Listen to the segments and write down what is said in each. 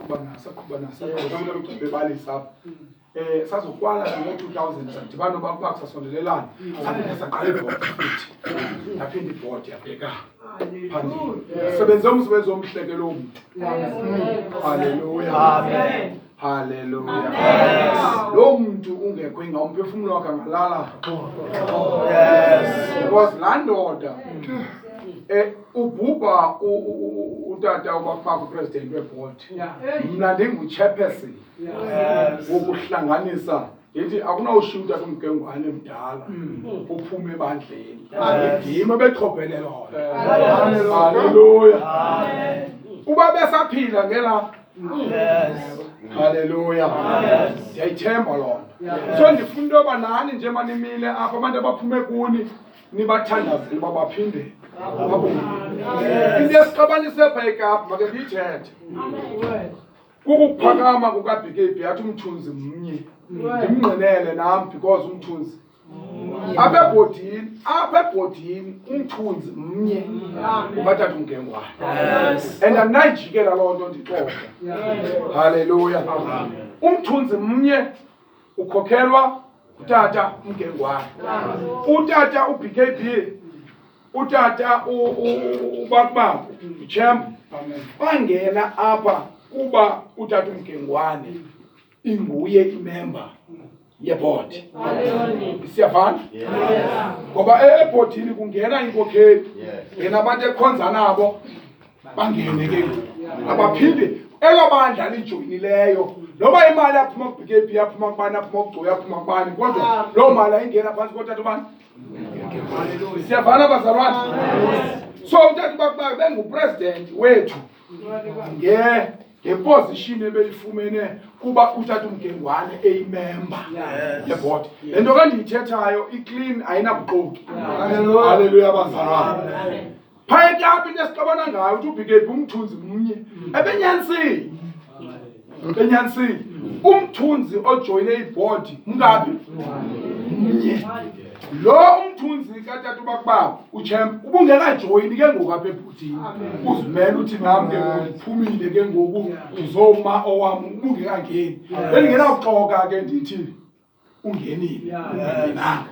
Saqhuba naso, saqhuba naso, saqhuba naso, bebalisa apha. Sazokwala ngo-2000, sadibana noba kuba kusasondelelana, saphinda saqala ibhodi futhi, yaphinda ibhodi yabheka phambili. Sebenze umsebenzi omhle ke loo mntu. Halleluya, halleluya. Loo mntu ungekho, inga umphefumlo wakhe angalala, because laa ndoda ubhubha utata ubakubakho upresident webhodi, mna ndingu-chairperson wokuhlanganisa. Ndithi akunawushiya utata uMgengwane mdala uphume ebandleni, ndim ebechophele lona. Halleluya. Uba besaphila ngela, halleluya, ndiyayithemba loo nto. So ndifuna into yoba nani njengoba nimile apha, abantu abaphume kuni nibathandazele uba baphinde babuye. Into esixabanise pha eKapa, make ndiyithethe, kukuphakama kuka-BKB athi umthunzi mnye. Ndimngqinele nam because umthunzi apha ebhodini, apha ebhodini umthunzi mnye, ukatata uMgengwane, and andinayijikela loo nto ndixoxe. Halleluya. Umthunzi mnye, ukhokhelwa utata uMgengwane, utata u-BKB, utata uBakubako, uchamp. Bangena apha kuba utata uMgengwane inguye imember yebhodi. Siyavana? Ngoba ebhodini kungena inkokheli, ngena abantu ekhonza nabo, bangene ke ngoku, abaphinde elo bandla lijoyinileyo. Noba imali yaphuma ku-BKB, yaphuma kubani, yaphuma kuGcoyi, yaphuma kubani, kodwa loo mali ayingena phantsi kotata ubani. Siyavana, bazalwane? So utata uBakuba bengupresident wethu ngeposition ebeyifumene kuba utata uMgengwane eyimember yebhodi. Le nto ke ndiyithethayo iclean, ayinabuxoki. Halleluya, bazalwane. Phaya eKapa into esixabana ngayo, uthi uBKB umthunzi mnye, ebenyanisile, benyanisile. Umthunzi ojoyine ibhodi mngaphi? Mnye. Lo umthunzi katata uBakubaba uchamp ubungekajoyini ke ngoku apha ebhodini, uzimele uthi nam ke ngoku ndiphumile ke ngoku, ndizoma owam, ubungekangeni. Bendingenawuxoka ke ndithi ungenile, ungenanga,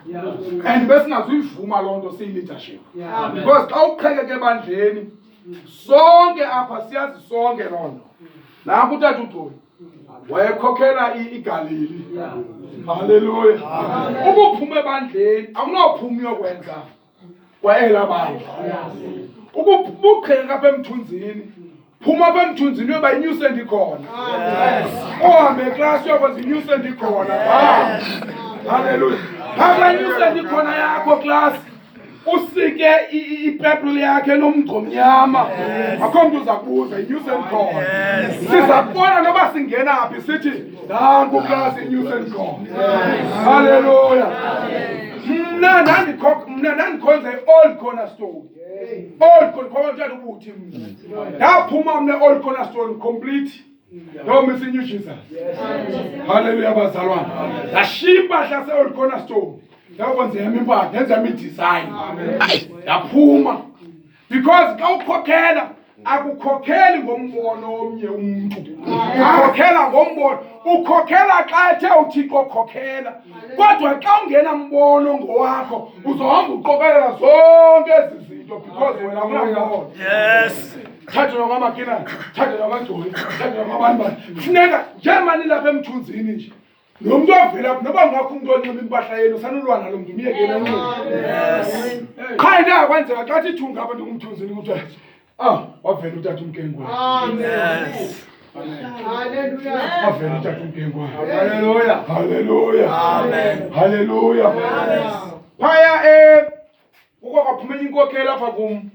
and besingazuyivuma loo nto siyi-leadership, because xa uqhekeke ebandleni, sonke apha siyazi sonke loo nto. Nanku utata uGcoyi wayekhokhela iGalili. Halleluya. Ukuphuma ebandleni akunophuma uyokwenza kwaela bandla. Ubuqhekeka apha emthunzini, phuma apha emthunzini uyoba inyuse ndikhona, uhambe klasi uyokwenza inyuse ndikhona. Halleluya. Phaa nyuse ndikhona yakho klasi, usike ipepl yakhe nomgco omnyama, akho mntu uza kubuza, inyuse ndikhona. Siza kubona noba singena phi, sithi nanku klasi, inyuse ndikhona. Halleluya. Mna ndandikhonza i-Old Cornerstone, Old Cornerstone, utata ubuthi. Mna ndaphuma mna e-Old Cornerstone complete, ndawumisa iNew Jesus. Halleluya, bazalwane. Ndashiya impahla se-Old Cornerstone, ndakwenza yam impahla, ndenza yam idesign, ndaphuma, because xa ukhokhela akukhokheli ngombono omnye umntu, ukhokhela ngombono, ukhokhela xa ethe uThixo khokhela. Kodwa xa ungena mbono ngowakho, uzohamba uqokelela zonke ezi zinto because wena akunambono. Thathe nokwamakinana, thathe nokwagcoyi, thathe nokwabani bani. Funeka njengoba nilapha emthunzini nje, lo mntu ovela phi, noba ungakho umntu onxiba impahla yenu, sanulwa nalo mntu, myekeni anxibe. Qha into yakwenzeka xa thi thunga abantu kumthunzini, kuthiwa ah, wavela utata uMgengwane. Wavela utata uMgengwane. Hallelujah. Haleluya. Amen. Haleluya. Phaya kukho kwaphuma enye inkokheli apha kum.